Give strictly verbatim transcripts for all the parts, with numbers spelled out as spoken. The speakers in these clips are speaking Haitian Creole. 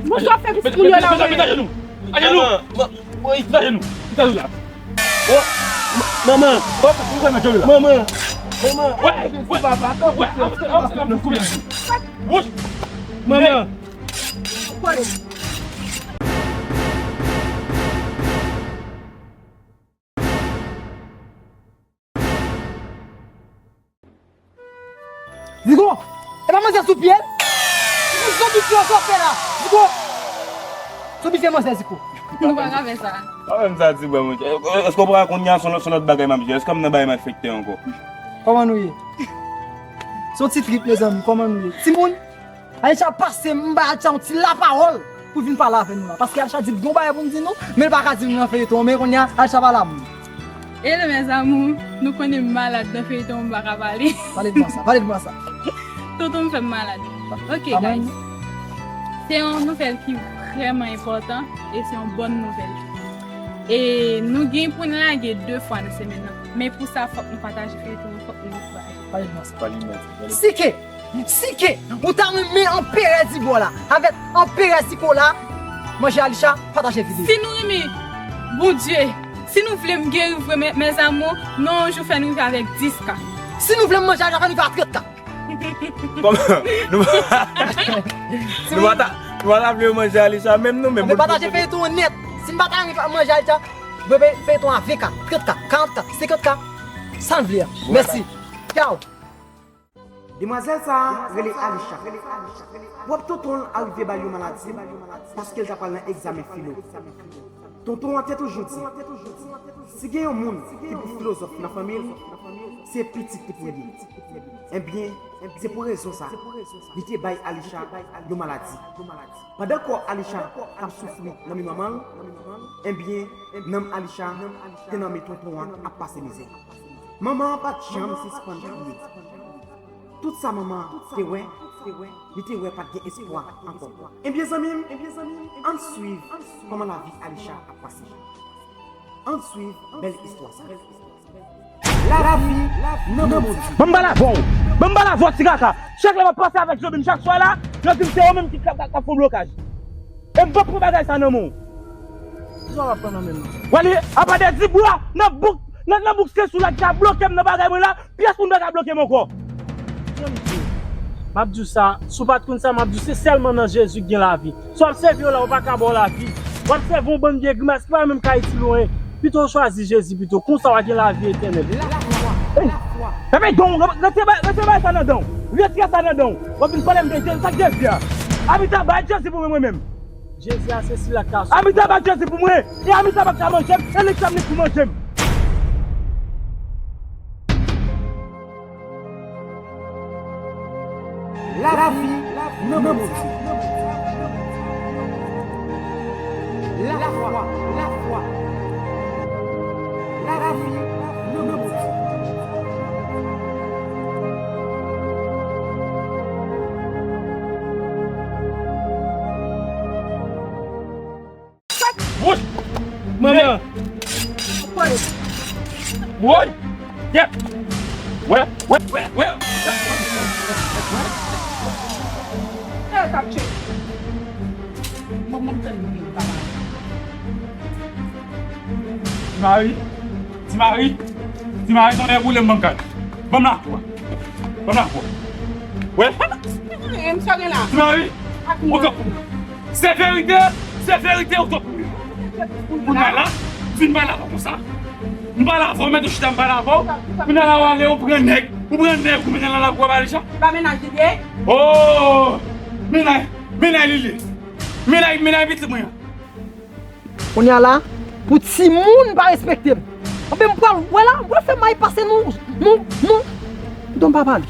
Mwen sa fè pitit moun yo la. Mete ajenou. Ajenou. Mete ajenou. Mete ajenou la. Manman. Manman. Manman. Manman. Zigo, e pa manzè sou pye l? Ou zonbi pye w sa w fè la? Zigo! Zonbi se manzè, Zigo. Nou pa ka fè sa. Pa fè m sa, Zigo, monchè. Èske w pa konnen se yon lòt, se yon lòt bagay m ap jwe? Èske m nan bagay malfektè ankò? Kòman nou ye? Se yon ti trip, mezanmi. Kòman nou ye? Timoun, Alisha pase m ba Alisha yon ti lapawòl pou vin pale avè nou la. Paske Alisha di l gon bagay pou m di nou, men l pa ka di nou nan feyton an, men kounye a Alisha pale avè nou. Hello mes amours, nou konnen m malad nan feyton an, m pa ka pale. Pale de mwen sa, pale de mwen sa. Tonton m fè m malad. Ok, guys. Se yon nouvèl ki vrèman enpòtan e se yon bòn nouvèl. E nou gen pou n lage de fwa nan semèn nan. Men pou sa, fòk nou pataje feyton an, fòk nou ankouraje. Pale de mwen sa. Pale de mwen sa. Sike! Sike, ou ta renmen anperè Zigo la avèk anperè Siko la manje Alisha, pataje videyo. Si nou renmen Bondye, si nou vle m geri vre, mes amours, nou yon jou fè n rive avèk dis K. Si nou vle m manje Alisha, fè n rive a trant K. Kòman? Nou, nou pa ta, nou pa ta vle yo manje Alisha menm nou menm. Anben pataje feyton an nèt. Si n pa ta renmen manje Alisha, feyton an ven K, trant K, karant K, senkant K. Sa n vle a. Mèsi. Ciao. Demwazèl sa a rele Alisha. Pwòp tonton l arive ba l yon maladi paske l ta pral nan egzamen filo. Tonton an te toujou di, si gen yon moun ki pou filozòf nan fanmi l, se pitit li pou l ye. Enbyen, se pou rezon sa a, li te bay Alisha yon maladi. Pandan kò Alisha t ap soufri nan men manman l, enbyen, nanm Alisha te nan men tonton an ap pase mizè. Manman an pa t janm sispann kriye. Tout sa manman an te wè, li te wè pa t gen espwa ankò. Ebyen zanmi m, ann swiv kòman lavi Alisha ap pase. Ann swiv bèl istwa sa. Lavi nan men Bondye. Ban m pale avè w. Ban m pale avè w, ti kaka. Chak lè m ap pase avèk Jobim chak swa la, yo di m se yo menm ki k ap, k ap fè w blokaj. E m p ap pran bagay sa nan men w. Kisa w ap pran nan men m nan? W ale, apa de di bwa nan bouk, nan, nan bouk se sou la ki ka bloke m nan bagay mwen la, pyès moun pa ka bloke m ankò. Jan m di w, m ap di w sa, si w pa t konn sa, m ap di w se sèlman nan Jezi k gen lavi. Sa w ap sèvi yo la, yo pa ka ba w lavi. W ap sèvi yon bann vye grimas ki pa menm ka itil ou anyen. Pito w chwazi Jezi pito. Konsa w a gen lavi etènèl. Ey! Fèmen dan w, rete bay, rete bay sa nan dan w. Retire sa nan dan w. W ap vin pale m de Jezi, sa k Jezi a? Anmita bay Jezi pou mwen, mwen menm. Jezi a se sila k ka sove. Anmita bay Jezi pou mwen. E Anmita pa ka manje m, e li k fè m li pou manje m. Lavi nan men Bondye. Lafwa, lafwa. Lavi nan men Bondye. Woy! Manman! Woy! Yè! Wè, wè, wè, wè! E, k ap tcheke. Manman m tèlman gen bagay. Ti Mari! Ti Mari! Ti Mari, tonnè boule m, ban m kay. Ban m lakou a. Ban m lakou a. Wè. Ti Mari! Ou kanpe. Se verite, se verite ou t ap mouri. Kounye a la, m fin pale avè w konsa. M pale avè w, mete w chita, m pale avè w. Kounye a la, w ale, w pran nèg, w pran nèg, ou mennen nan lakou a, pale chan. Pa mennaj li ye? Oh! Mennaj, mennaj li ye. Mennaj, mennaj pitit mwen an. Kounye a la, pou timoun pa respekte m. Anben m pral wè la, m pral fè may pase nou, nou, nou. Don pa pale.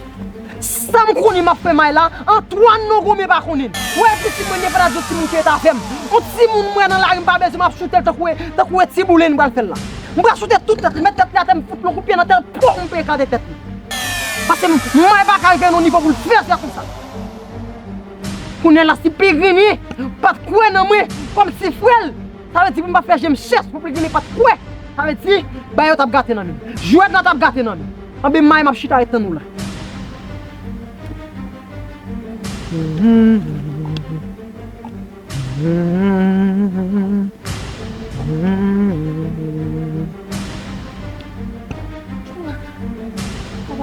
Sa m konnen m ap fè may la, Antwàn non gome pa konnen l. Wè pitit mwen gen fè la di yon timoun ki rete avè m. Yon timoun m wè nan lari m pa bezwen m ap choute l tankou e, tankou e ti boule m pral fè l la. M pral choute tout tèt li, met tèt li atè m fout l yon kout pye nan tèt, pòm m pe ekate tèt li. Pase m, may pa ka rive nan yon nivo pou l fè sa konsa. Kounye a la si Pigrini pa t kwè nan mwen kòm ti frè l, sa vle di pou m pa fè je m chèch pou Pigrini pa t kwè. Sa vle di bagay yo t ap gate nan men m. Jwèt la t ap gate nan men m. Anben may m ap chita ret tann ou la. Papa,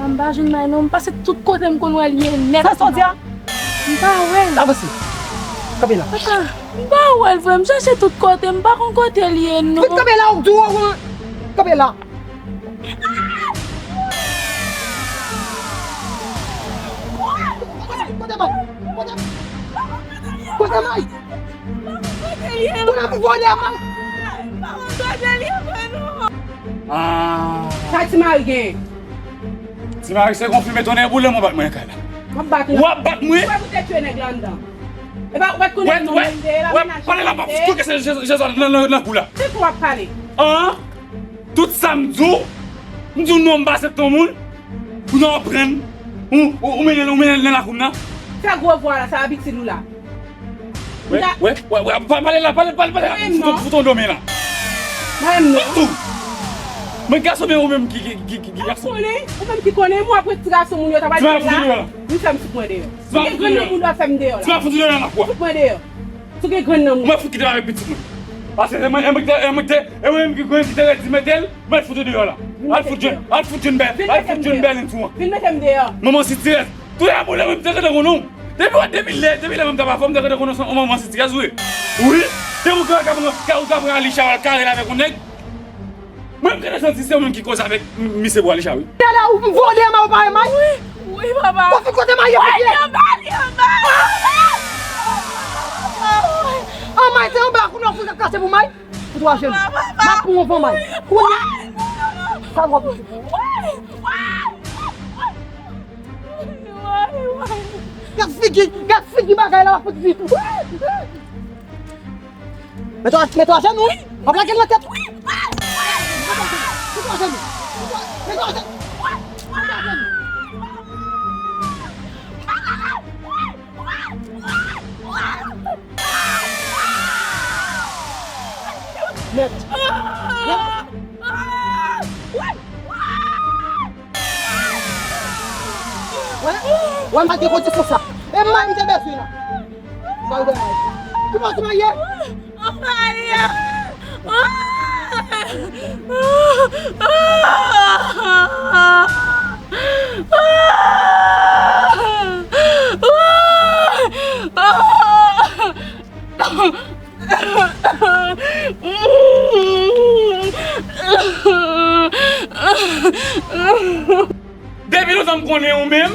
m pa jwenn may non, m pase tout kote m konn wè l ye nèt. Sa sa w di a? M pa wè l. Avanse. Kanpe la. Papa, m pa wè l, frè. M chèche tout kote, m pa konn kote l ye non. Fout kanpe la, ou di w wè. Kanpe la. Kote may? Kote, kote may? Kote pou vòlè may? Ah. Sa Ti Mari gen? Ti Mari se konfime tonnè boule mwen bat mwen kay la. W ap bat mwen? W ap bat mwen? Ou wè pou te tchwe nèg la anndan. E pa, ou pa t konnen non menm de la, menaj pale la, m ap fouke se Jezal nan, nan, nan kou la. Se pou w ap pale. An? Tout sa m di w, m di w non, m pa aksepte yon moun. Ou nan w ap pran, ou, ou, ou mennen, ou mennen l nan lakou m nan. Fè gwo vwa la, sa abitid ou la. Wè, wè, wè, wè, pa, pale la, pale, pale, pale la, fout on, fout on domen la. Mwen menm non. Tou. Mwen gason, men ou menm ki, ki, ki, ki, ki gason. Ou konnen, ou menm ki konnen, mwen ap ret ti gason moun yo ta pral fè la. Li fè m fout mwen deyò. Si gen grenn nan moun yo ap fè m deyò la. Ti m ap fout ou deyò nan lakou a. Fout mwen deyò. Si gen grenn nan moun. Mwen fout kite m avèk pitit mwen. Paske se mwen, e mwen ki te, e mwen ki te, e mwen menm ki konnen ki te redi mete l, mwen fout ou deyò la. Al fout jwenn, al fout jwenn bèl, al fout jwenn bèl sou an. Vin mete m deyò. Manman sitirèz. Tou ya boule mwen, m te rete konnen w. Depi wè, depi lè, depi lè mwen m t ap avè w, m te rete konnen w se yon manman sitirèz ou ye. Wi. Depi w ka, ka, ka, ou ka pran Alicha, w al kare l avèk yon nèg. Mwen, m gentan santi se ou menm ki koze avèk m-, misye pou Alicha, wi. Gade ou vole anba ou pa remay. Wi, wi, papa. Ou fin kote may yo fouye. Li anba, li anba. An may, se anba, kounye a ou fin kase pou may. Pou twa jèn. Papa, papa. M ap pran yon van may. Kounye a. Sa w ap. Wi, wi, wi. Gad figi, gad figi bagay la, w ap fout vit. Mete, mete ajenou, wi. W ap lage l nan tèt, wi. Mete ajenou, mete ajenou. Mèt. Mèt. Wè, wè, m pa gen kondisyon sa. E may m te bezwen la. Bay bagay. Ki bò ti may ye? Depi lontan m konnen ou menm,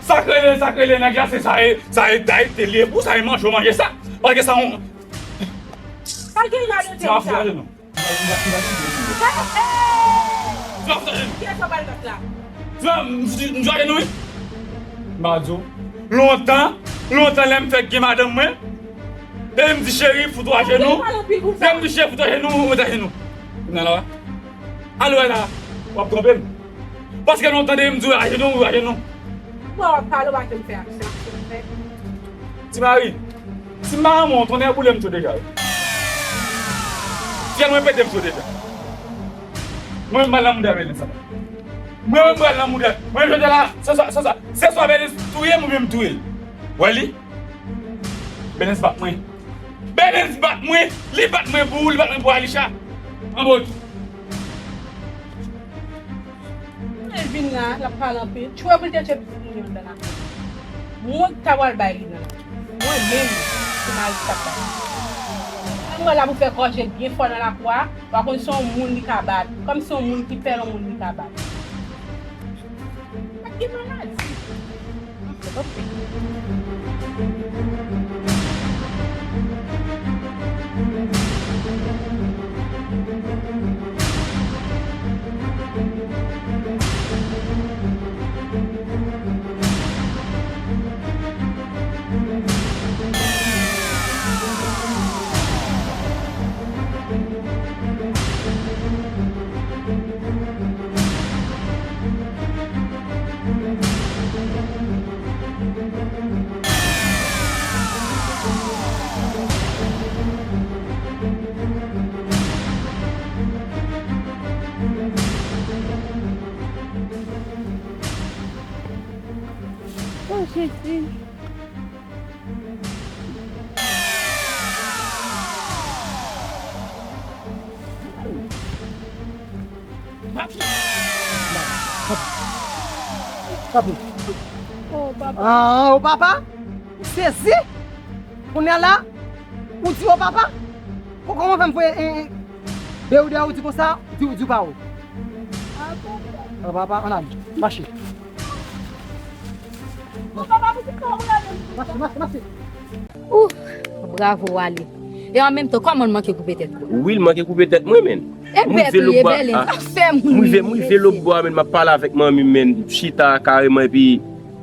sa k rele, sa k rele nèg la, se sa e, sa e dayte li ye pou, sa e manje w manje sa. Paske sa yon. Sa gen la de tèt sa. Ti mari, m jwaje nou, wi. M a di w, lontan, lontan lè m fèk gen madanm mwen, depi m di cheri, fout ou ajenou. Depi m di cheri, fout ou ajenou, ou ajenou. Kounye a la, ale wè la, w ap twonpe m. Paske lontan depi m di w ajenou, ou ajenou. Bon, w ap pale, w pa janm fè aksyon, aksyon fè. Ti mari, si m pa renmen w, tonnè boule m cho deja, wi. Fyèl mwen pete m cho deja. Mwen menm m pral nan mouda Bèlens sa. Mwen menm m pral nan mouda. Mwen jodi a la, se swa, se swa, se swa Bèlens touye m oubyen m touye l. Wè li? Bèlens bat mwen. Bèlens bat mwen. Li bat mwen pou ou, li bat mwen pou Alicha. Anbòt. Lè l vin la, l ap pale anpil. Tchwe pou l te tchwe pitit moun yo anndan lakou. Mwen ki ta pral bay li nan lakou. Mwen menm, se mari ki t ap bay. Mwen la pou fè kòje byen fò nan lakou a, pa konn se yon moun li ka bat. Kòm se yon moun ki pè yon moun li ka bat. Ak gen maladi. Tanpri. Ah, o papa? Ou sezi? Kounye a la, ou di o papa? Ko-, kòman fè m voye, eh, eh, Beyoudè ou di konsa, ou di, ou di pa ou? O papa, ann ale, mache. Mache, mache, mache. Ouh, bravo, Wally. E an menm tan, kòman l manke koupe tèt ou? Wi, l manke koupe tèt mwen, men. E bèt ou ye, Bèlen, sa fè m ri. M rive, m rive lòtbò a, men, m ap pale avèk manmi m, men, m chita kareman, epi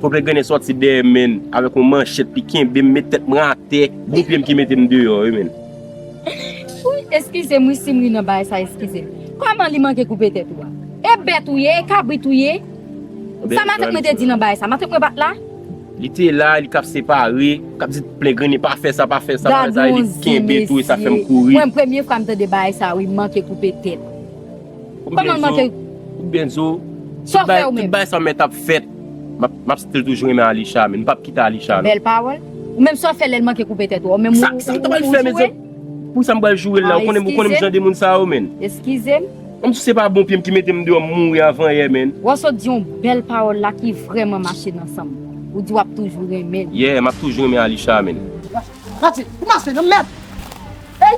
Pòplegrennen sòti dèyè m, men, avèk yon manchèt, li kenbe m, met tèt mwen atè, gwo pye m ki mete m deyò, wi, men. Wi, eskize m, wi, si m ri nan bagay sa, eskize m. Kòman li manke koupe tèt ou a? E bèt ou ye, e kabrit ou ye? Sa matant mwen te di nan bagay sa, matant mwen bat la? Li te la, li k ap separe, k ap di Pòplegrennen pa fè sa, pa fè sa, pa fè sa, li kenbe tou, e sa fè m kouri. Mwen, premye fwa m tande bagay sa, wi, manke koupe tèt. Kòman l manke? Ou byen di w, tout bagay sa mèt ap fèt, m ap, m ap still toujou renmen Alisha, men m p ap kite Alisha, non. Bèl pawòl. Ou menm sa w fè lè l manke koupe tèt ou, ou menm ou, ou, ou joure? Pou sa m pral joure l la, ou konnen, ou konnen m jan de moun sa yo, men. Eskize m. Kòmsi se pa bon pye m ki mete m deyò, m mouri avan yè, men. Ou sot di yon bèl pawòl la ki vrèman mache nan san m. Ou di w ap toujou renmen l. Yeah, m ap toujou renmen Alisha, men. Mache, ou mache nan mèd. Ey!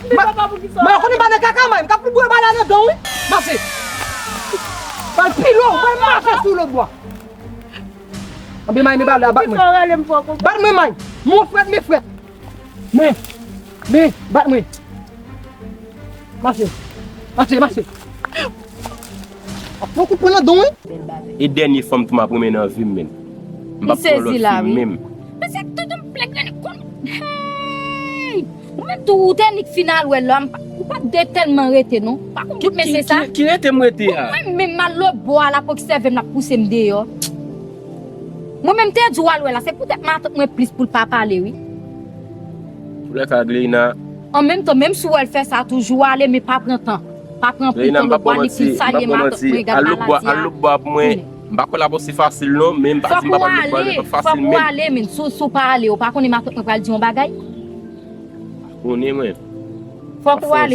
Mwen konnen bale kaka, mwen, m ka fout bwè bale a nan dan, wi. Mache. Bal pilo, mwen mache sou lòtbò. Anben may, men bale a bat mwen. Bat mwen, may. Mwen frèt, men frèt. Men, men, bat mwen. Mache. Mache, mache. Ap pran kout pwen nan dan, wi. E dènye fanm tou m ap renmen nan vi m, men. M p ap pran lòt fi menm. Men se tout yon plèk grenn konn. Hey! Ou menm tou, ou te nik fin al wè l la, m pa, ou pa t de tèlman rete, non. Pa konn tout mesye sa. Ki, ki, ki rete m rete a? Mwen menm, m al lòtbò a, l ap obsève m, l ap pouse m deyò. Mwen menm te di w al wè l la, se poutèt matant mwen plis pou l pa pale, wi. Pou lè ka Gleina. An menm tan, menm si w wè l fè sa, toujou ale, men pa pran tan. Pa pran pli tan lòtbò a, li fin salye matant mwen, gad maladi a. Al lòtbò a pou mwen. M pa kwè l ap osi fasil non, men m pa di m pa pral lòtbò a, men pa fasil menm. Fòk ou ale, men si w, si w pa ale, ou pa konnen matant mwen pral di yon bagay? Konnen mwen. Fòk ou ale.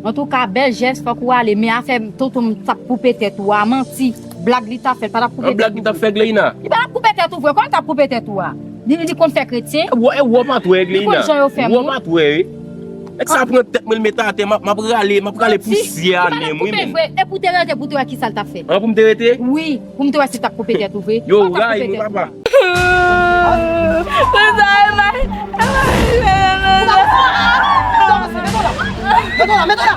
Antouka, bèl jès, fòk ou ale, men afè tonton m t ap koupe tèt ou a, manti, blag li t ap fè, l pa t ap koupe tèt ou vre. An blag li t ap fè, Gleina? Li pa t ap koupe tèt ou vre, kòman l t ap koupe tèt ou a? Li, li konn fè kretyen? Wè, wè, w pa t wè, Gleina. Li konn jan yo fè moun. Wè, w pa t wè, wi. Nèg sa pran tèt mwen, l met atè, m ap, m ap rale, m ap rale pousyè a nen m, wi, men. Epi w te rete pou te wè kisa l t ap fè. An, pou m te rete? Wi, pou m te wè si l t ap koupe tèt ou vre. Yo, ray mwen, papa. Mete w la, mete w la.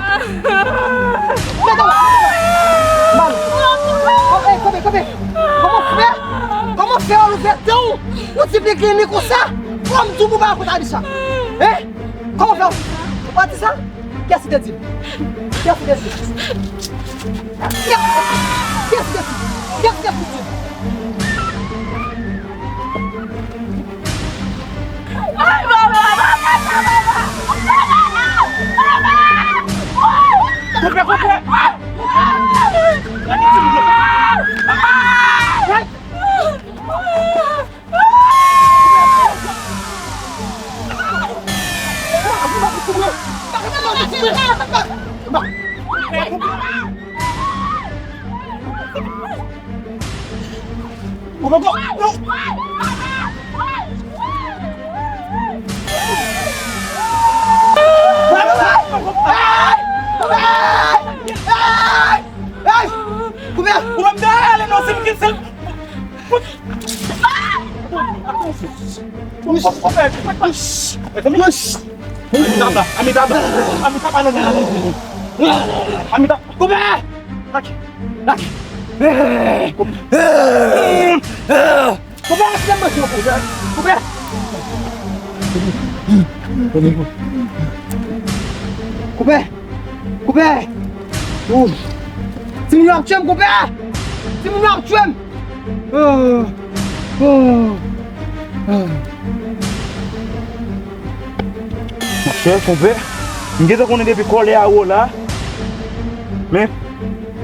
Mete w la. Mal. Kanpe, kanpe, kanpe. Kòman fè? Kòman fè w ouvè dan w? Ou ti pli grenn konsa? Kòm di w pou ba kout Alisha. Hein? Kòman fè w? Ou pa di sa? Kiyès ki te di? Kiyès ki te di? Kiyès ki te di? Kiyès ki te di? Kiyès ki te di? Koupe, koupe! Koupe! Koupe m te ale non, se m ki, se l. Amitabh, Amitabh, Amitabh, Amitabh, koupe! Lage, lage. Koupe, koupe, koupe. Koupe! Koupe! Ou! Timoun yo ap tchwe m, koupe! Timoun yo ap tchwe m! Oh! Oh! Ah! Monchè, konpè, m gentan konnen depi kòlè a ou la. Men,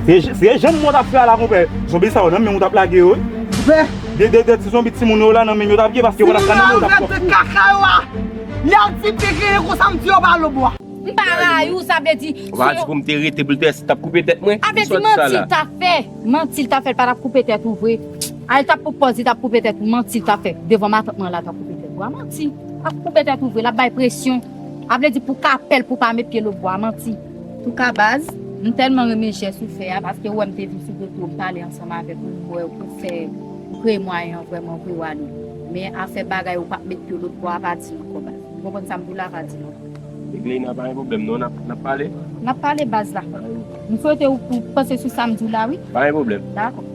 se, se jan mwen t ap fè a la, konpè. Zonbi sa yo nan men w t ap lage yo, wi. Konpè. De, de, de ti zonbi timoun yo la nan men yo t ap ye, paske yo pa t ap ka nan men yo t ap sòti. Timoun yo ap fè kaka yo a. Lè w di pegre konsa, m di yo pa lòtbò a. M pa rayi w, sa vle di. Ou pa di pou m te rete pou l te, t ap koupe tèt mwen? A vle di manti l ta fè. Manti l ta fè, l pa t ap koupe tèt ou vre. A, l t ap pou pòz, li t ap koupe tèt ou, manti l ta fè. Devan matant mwen la, l t ap koupe tèt ou. A manti. L ap koupe tèt ou vre, l ap bay presyon. A vle di pou ka pè l, pou pa met pye lòtbò a, manti. Antouka baz, m tèlman renmen jès ou fè a, paske ou wè m te vin sou kote w, m pale ansanm avèk ou, m wè ou fè, ou kreye mwayen an vrèman vre w ale. Men afè bagay ou p ap met pye lòtbò a, pa di m ankò baz. Ou konprann sa m di w la, pa di m ankò. Regle, nan pa gen pwoblèm non, n ap, n ap pale. N ap pale baz la. M swete ou, ou panse sou sa m di w la wi. Pa gen pwoblèm. Dakò.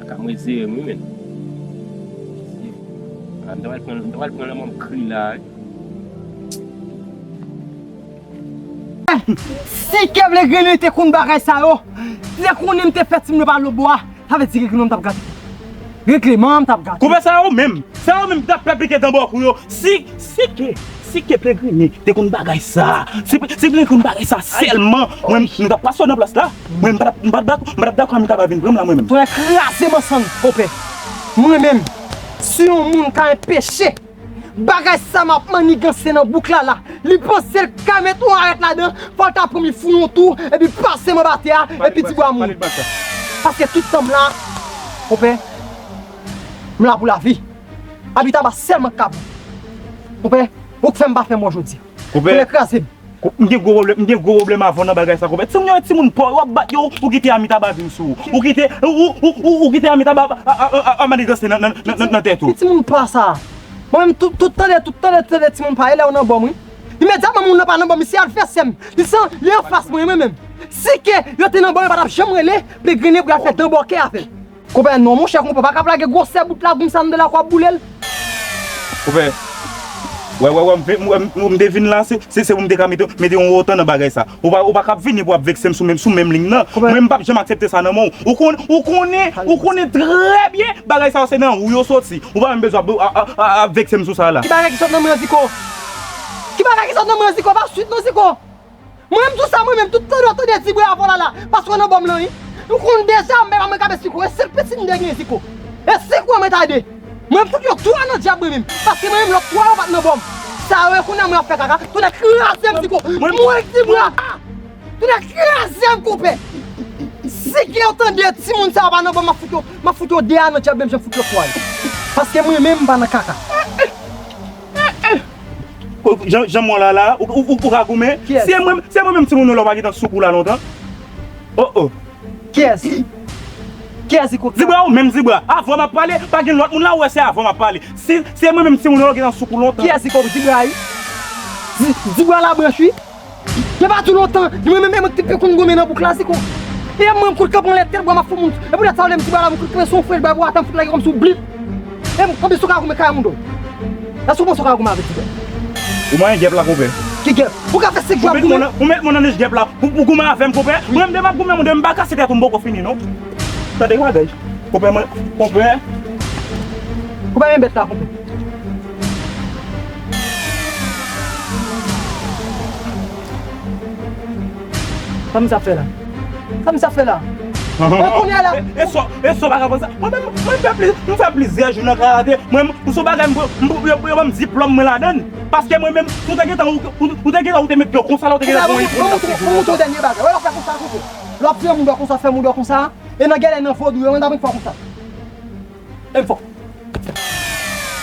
Kaka mwen sere m wi menn. Ah, m ta pral pran, m ta pral pran lanmò m kri la wi. Si ke Plegrinnen te konn bagay sa yo, te konnen m te fè timoun yo pa lòtbò a, sa vle di Plegrinnen m t ap gate. Plegrinnen m t ap gate. Konpè sa yo menm. Sa yo menm ki t ap pèplike dan bòkou yo. Si, si ke, si ke Plegrinnen te konn bagay sa, si, si Plegrinnen konn bagay sa sèlman, mwen, m t ap pase nan plas la. Mwen, m pa t ap, m pa t ap dakò, m pa t ap dakò Amita pa vin pran m la, mwen menm. Tonnè kraze m ansanm, konpè. Mwen menm, si yon moun ka enpeche bagay sa m ap maniganse nan bouk la la, li panse l ka met yon arèt ladan, fò l ta pran m, li fou yon tou, epi pase m anba tè a, epi ti bwa mouri. Paske tout tan m la, konpè, m la pou lavi. Abitaba sèlman k ka bon. Konpè, ou k fè m pa fè mò jodi a. Konpè, tonnè kraze m. Ko-, m gen gwo pwoblèm, m gen gwo pwoblèm avè w nan bagay sa, konpè. Timoun yo, timoun pa w, w ap bat yo, ou kite Amita pa vin sou ou. Ou kite, ou, ou, ou, ou kite Amita pa, a, a, a, a, a maniganse nan, nan, nan, nan tèt ou. Ki timoun pa sa? Mwen menm, tout, tout tande, tout tande, tande timoun pa, e lè yo nan bò m, wi. Imedyatman moun nan pa nan bò m, misye advèsè m. Li san, li anfas mwen, mwen menm. Si ke yo te nan bò m, yo pa t ap janm rele, Plegrinnen pou y al fè danbòkè avè l. Konpè, non, monchè, konpè, pa ka plage gwosè bout lagoum sa anndan la, w ap boule l. Konpè, wè, wè, wè, m vin, wè, m, m te vin la, se, se, se pou m te ka mete, mete yon wotan nan bagay sa. Ou pa, ou pa ka vini pou ap vekse m sou menm, sou menm liy nan. Konpè. Mwen, m p ap janm aksepte sa nan men w. Ou konn, ou konnen, ou konnen trè byen, bagay sa yo se nan ou yo soti. Ou pa menm bezwen ap, a, a, a, a vekse m sou sa la. Ki bagay ki sot nan men w, Ziko? Ki bagay ki sot nan men w, Ziko? Pa swit non, Ziko. Mwen menm tou sa, mwen menm, tout tande w ap tande ti bwa avè w la la, paske w nan bò m lan, wi. Ou konn deja, m bay pa mwen kape siko, e sèl pitit m te gen siko. E siko mwen ta de. Mwen m fout yo twa nan dyab mwen menm, paske mwen menm lòt twa yo pa t nan bò m. Sa yo, e kounye a mwen ap fè kaka. Tonnè kraze m siko. Mwen ti bwa. Tonnè kraze m konpè. Si ke yo tande timoun sa yo pa nan bò m, m ap fout yo, m ap fout yo de a nan dyab menm jan fout lòt twa yo. Paske mwen menm m pa nan kaka. Jan, jan mwen la la, ou, ou, ou, ou ka goumen. Kiyès? Se mwen, se mwen menm timoun ou la ou pa gentan sou kou la lontan. Oh, oh. Kiyès? Kiyès Ziko? Zibra ou menm Zibra. Avan m ap pale, pa gen lòt moun la ou wè se avan m ap pale. Se, se mwen menm timoun ou la ou gentan sou kou lontan. Kiyès Ziko? Zibra wi. Zi-, Zibra Labranch wi. Gen pa tou lontan, mwen menm, e mwen ki te pi konn goumen nan bouk la, Ziko. E mwen, m kout kanpe anlè tèt bwa, m ap fout moun. E poutèt sa, w lè m di bwa la, m kout kanpe, se yon frèch bwa, bwa, tanm fout lage kòm sou blit. E m, konbyen sou ka goumen kay moun do? Èske w panse w ka goumen avèk ti bwa? Ou manyen gèp la, konpè. Ki gèp? Ou ka fè sèk bwa goumen? Ou met mwen nan nich gèp la, pou, pou goumen avè m, konpè. Mwen, m de m ap goumen, moun de m pa kase tèt ou, m poko fini, non. Tande bagay. Konpè, mwen, konpè. Konpè, men bèt la, konpè. Sa misye ap fè la? Sa misye ap fè la? Mwen konnen la. E, e so, e so pa ka konsa. Mwen menm, mwen fè pli, mwen fè plizyè jou nan karate. Mwen, m sou bagay, m, m, yo, yo ban m diplòm mwen ladann. Paske mwen menm, ou te gentan, ou, ou, ou te gentan, ou te met pye w konsa la, ou te gentan pran yon epòl nan figi w konsa. Mwen montre w dènye bagay. Wè, w ap fè konsa, konsa. Lè w ap fè moun dò konsa, fè moun dò konsa. E nan gèlè nan vodou yo, mwen t ap fè konsa. E fò.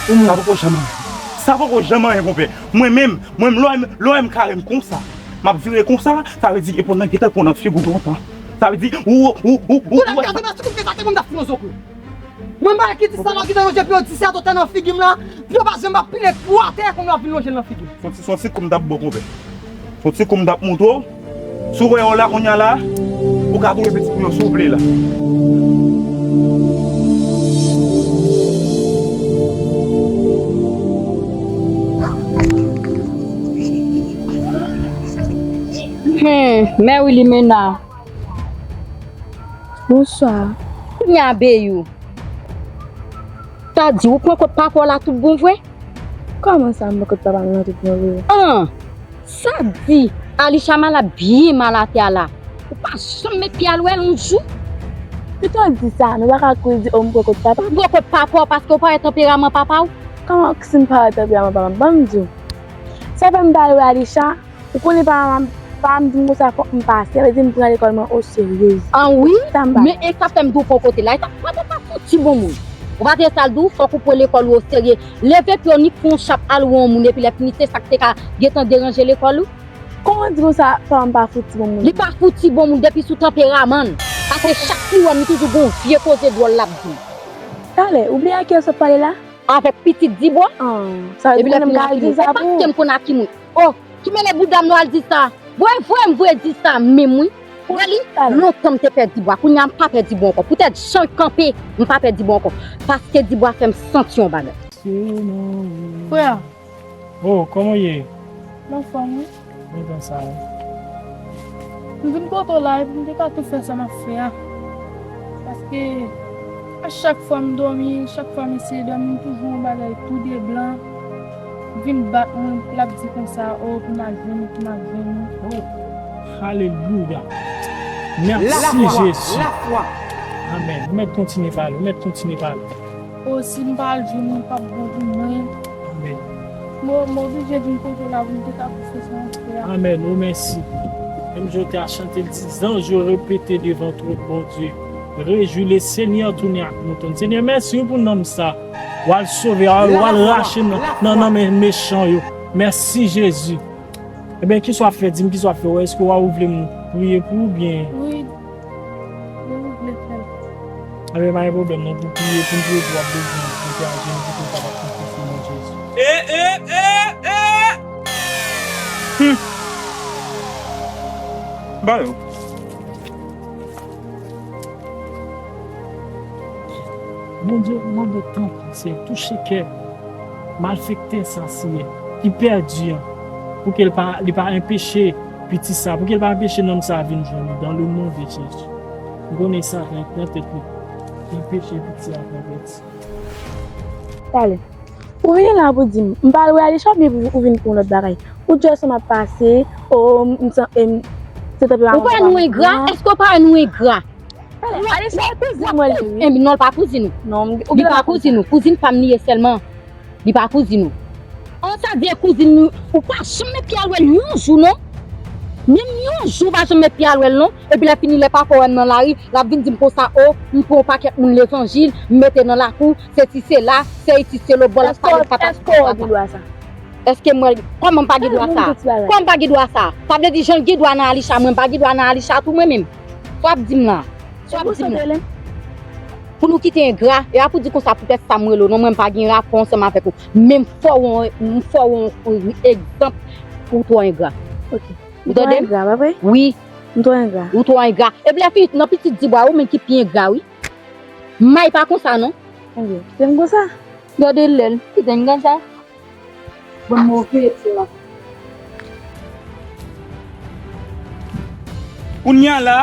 Sa poko janm anyen. Sa poko janm anyen, konpè. Mwen menm, mwen menm, lè w wè m, lè w wè m kare m konsa, m ap vire konsa, sa vle di epòl nan gentan pran nan figi w lontan. Sa vle di, ou, ou, ou, ou, ou. Pou nan gade nan ti kout pye sa, te moun t ap filozofe. Mwen, m pa kite sa nan ki nan lonje pye w disèt otè nan figi m la, pye w pa janm ap pile pou atè, kounye a w ap vin lonje l nan figi m. Se yon ti, se yon ti kou m t ap ba w, konpè. Se yon ti kou m t ap montre w. Si w wè yo la kounye a la, ou ka tou repete pou yo si w vle la. Hmm, mè Wilimena. Bonswa. Kounye a Beyou. Sa di ou pran kot papa w la tout bon vre? Kòman sa m pran kot papa m nan tout bon vre? An! Sa di Alichama la byen mal atè a la. Ou pa janm met pye a lwen l yon jou? Pito w di sa, nou pa ka kouri di o m pran kot papa m. Ou pran kot papa w paske w pa wè tanperaman papa w? Kòman si m pa wè tanperaman papa m? Ban m di w. Sa fè m pa al wè Alisha, ou konnen pa m, pa m di m konsa fòk m pase, sa vle di m pran lekòl mwen o serye. An wi, sa m pa men e sa fè m di w pa w kote la, e sa pa ta pa fouti bon moun. Ou pa tande sa l di w, fòk ou pran lekòl ou o serye. Leve pye w ni fè yon chap al wè yon moun epi lè fini se sa k te ka gentan deranje lekòl ou. Kòman w di konsa pa m pa fouti bon moun? Li pa fouti bon moun depi sou tanperaman l. Paske chak li wè m li toujou gen yon vye koze dwòl l ap di m. Talè, ou bliye a kiyès w ap pale la? Avèk pitit Dibwa. An, sa vle di ou konnen m ka al di sa pou ou? E paske m konn a ki moun. O, ki mele bouda m nou al di sa. Bon, e vre m vre di sa menm wi. Wè li, lontan m te pè Dibwa, kounye a m pa pè Dibwa ankò. Poutèt jan l kanpe, m pa pè Dibwa ankò. Paske Dibwa fè m santi yon bagay. Frè, Oh, kòman w ye? M anfòm, wi. Mwen konn sa, wi. M vin kote w la, epi m te ka tou fè sa m ap fè a. Paske, a chak fwa m dòmi, chak fwa m eseye dòmi, m toujou yon bagay tou de blan. Vin bat mwen, l ap di konsa, o, pou m al jwenn ou, pou m al jwenn ou. Oh, alelouya. Mèsi, Jezi. Amèn. Ou mèt kontinye pale, ou mèt kontinye pale. O, si m pa al jwenn ou, l p ap bon pou mwen. Amèn. Mwen, mwen oblije vin kote w la pou m te ka pouse sa yon frè. Amèn. O, mèsi. Menm jan w te a chante, l di, Zanj yo repete devan twòn Bondye, Rejwi le Senyè, tounen ak mouton. Senyè, mèsi wi pou nonm sa. W al sove, w al, w al rache nan, nan, nan men mechan yo. Mèsi, Jezi. Ebyen, kisa w ap fè? Di m kisa w ap fè. Èske w a, ou vle m priye pou ou byen? Wi. Wi, ou vle fè l. Ebyen, pa gen pwoblèm non, pou priye, pou m priye pou w ap bezwen mete ajenou pou ke w kapab konfese nan Jezi. E, e, e, e! Hum. Ba yo. Bondye, mande tanpri, Senyè, touche kè malfektè sa, Senyè, ki pèdi an, pou ke l pa, li pa anpeche pitit sa, pou ke l pa anpeche nonm sa vin jwenn ou, dans le nom de Jésus. M konnen Satan nan tèt li, ki anpeche pitit sa konvèti. Talè. Ou vini la pou di m, m pa al wè Alisha oubyen pou ou vin pou yon lòt bagay? Ou di wè sa m ap pase, o, m, m, se tanperaman. Ou pa nou engra? Èske ou pa nou engra? Alisha e kouzin mwen li ye wi. Enben non, li pa kouzin ou. Non, li pa kouzin ou. Kouzin pa m li ye sèlman. Li pa kouzin ou. An, sa vye kouzin nou, ou pa janm met pye al wè l yon jou non. Menm yon jou ou pa janm met pye al wè l non. Epi lè fini, lè papa w wè m nan lari, l ap vin di m konsa, o, m pran yon pakèt moun levanjil, m mete nan lakou, se ti se la, se iti se lo, bò l ap pale patati patata. Èske m wè l? Kòman m pa gen dwa sa? Kòman m pa gen dwa sa? Sa vle di jan l gen dwa nan Alisha, mwen m pa gen dwa nan Alisha tou mwen menm? Sa w ap di m la? Sa w ap di m la? Pou nou kite engra, e a pou di konsa poutèt sa m rele w non, mwen m pa gen rapò ansanm avèk ou. Men m fè w yon, m fè w yon, yon egzanp pou w twò engra. Ok. Ou tande m? M twò engra, pa vre? Wi. M twò engra. Ou twò engra. Epi lè fini, nan pitit Dibwa, ou menm ki pi engra, wi. May pa konsa, non. Ebyen, kite m konsa. Gade lè l, kite m konsa. Bann move ti la. Kounye a la,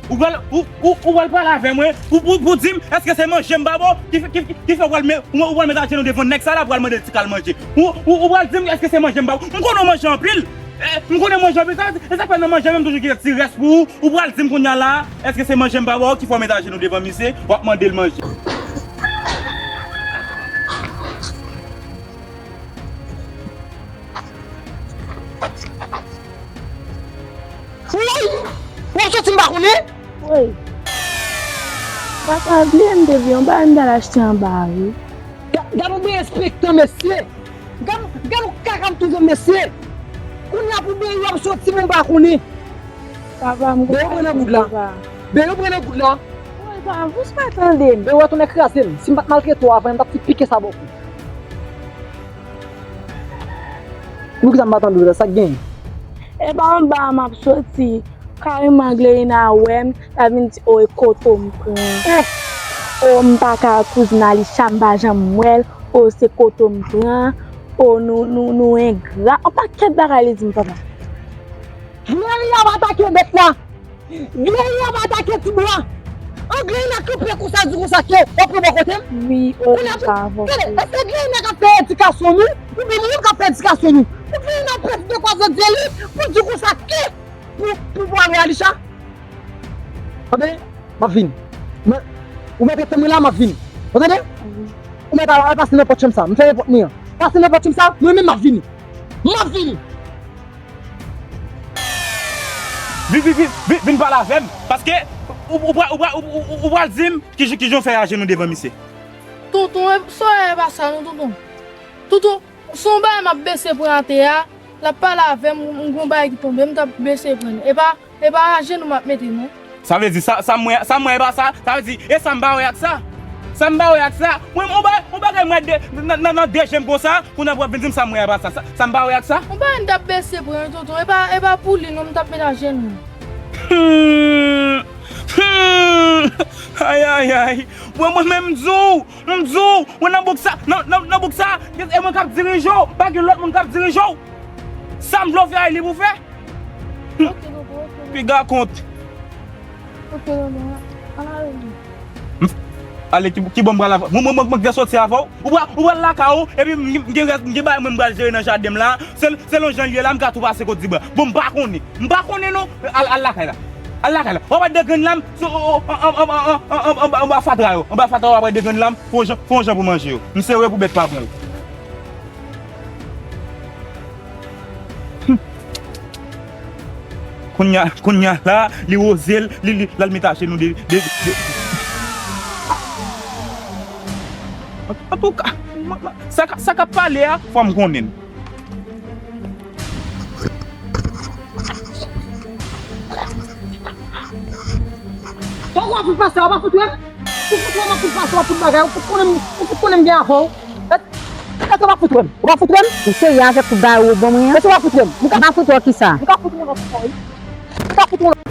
ou pral, ou, ou, ou pral pale avè mwen, ou, ou, ou di m, èske se manje m ba w ki, ki, ki, ki fè w pral met, ou, ou pral met ajenou devan nèg sa la, pral mande l ti kal manje. Ou, ou, ou pral di m, èske se manje m ba w? M konnen w manje anpil. Eh, m konnen manje anpil, sa, e sa k fè nan manje menm toujou gen ti rès pou ou. Ou pral di m kounye a la, èske se manje m ba w ki fè w met ajenou devan misye, w ap mande l manje? Woy! W ap soti m pa konnen? Woy! Papa, bliye m te vle yon bagay m t al achte anba a wi. Ga-, gade yon derespektan, mesye! Gade, gade yon kaka m twouve m, mesye! Kounye a pou beri w ap soti, bon, m pa konnen. Papa, m konprann. Beri w pran nan goud la. Beri w pran nan goud la. Woy, papa, pousse pa tande m. Beri w a tounen kraze m. Si m pa t maltrete w avan, m t ap fin pike sa bò kou. Poukisa m pa tande w la? Sa k genyen? E pa anba a m ap soti. Kareman, Gleina wè m, l ap vin di, o, e koto m pran. O, m pa ka kouzin Alisha, m pa janm wè l. O, se koto m pran. O, nou, nou, nou engra. Yon pakèt bagay li di m, papa. Gleina ap atake bèt la. Gleina ap atake ti bwa. An Gleina kanpe konsa, di konsa ke w ap pran bò kote m. Wi, o, m pa avè w. Tande, èske Gleina k ap fè edikasyon nou? Oubyen nou menm k ap fè edikasyon nou? Pou Gleina pèdi de kwa zòt zye li, pou di konsa ke pou, pou, pou ale Alisha? Tande, m ap vini. Mwen, ou mèt rete mwen la, m ap vini. Ou tande? Ou mèt al, al pase nan pòt chanm sa. M fèmen pòt mwen an. Pase nan pòt chanm sa, mwen menm m ap vini. M ap vini. Vin, vin, vin, vin, vin pale avè m. Paske ou, ou, pral- ou, pral- ou, ou, ou pral di m ki, ki jan w fè ajenou devan misye. Tonton, e, sa w wè e pa sa non, tonton. Tonton, se yon bagay m ap bese pran atè a, l ap pale avè m, m gon bagay ki tonbe, m t ap bese pran li. E pa, e pa ajenou m ap mete non. Sa vle di, sa, sa m wè, sa m wè e pa sa, sa vle di, e sa m pa wè ak sa. Sa m pa wè ak sa. Mwen, yon bagay, yon bagay m wè de, nan, nan, nan de je m konsa, kounye a pou w ap vin di m sa m wè e pa sa. Sa, sa m pa wè ak sa. Yon bagay m t ap bese pran wi, tonton, e pa, e pa pou li non, m t ap mete ajenou. Hmm. Hmm. Ay, ay, ay. Mwen, mwen menm m di w, m di w, mwen nan bouk sa, nan, nan, nan bouk sa, e mwen k ap dirije w, pa gen lòt moun k ap dirije w. Sa m vle w fè a, e li pou w fè. Hmm. Ok, tonton, ok, tonton. Piga kont. Ok, tonton, an ale. M- Ale, ki, ki bò m pral avè w? Mwen, mwen, mwen, mwen k te soti avè w. Ou pral, ou pral lakay ou, epi m, m gen rès, m gen bagay mwen m pral jere nan jaden m la. Se, selon jan l ye la, m ka tou pase kot Dibra. Bon, m pa konnen. M pa konnen non. Al, al lakay la. Al lakay la. W ap wè degrenn lam, sou, o, o, an, anba fatra yo. Anba fatra yo, w ap wè degrenn lam, fè yon jan, fè yon jan pou manje yo. M sere pou bèt pa pran yo. Kounye a, kounye a la, li woze l, li, li, l al met ajenou de, de, de. An, antouka, mwen, mwen, sa k, sa k ap pale a, fò m konnen l. Fò w ap fout pase, w ap fout wè m. Ou fout wè m, w ap fout pase, w ap fout bagay, ou fout konnen m, ou fout konnen m gen afè w. Èske w ap fout wè m? Ou p ap fout wè m? Ou serye avèk tout bagay ou bon mwen an? Èske w ap fout wè m? M ka fout wè w kisa? M ka fout wè w lòt fwa wi. M ka fout wè w lòt.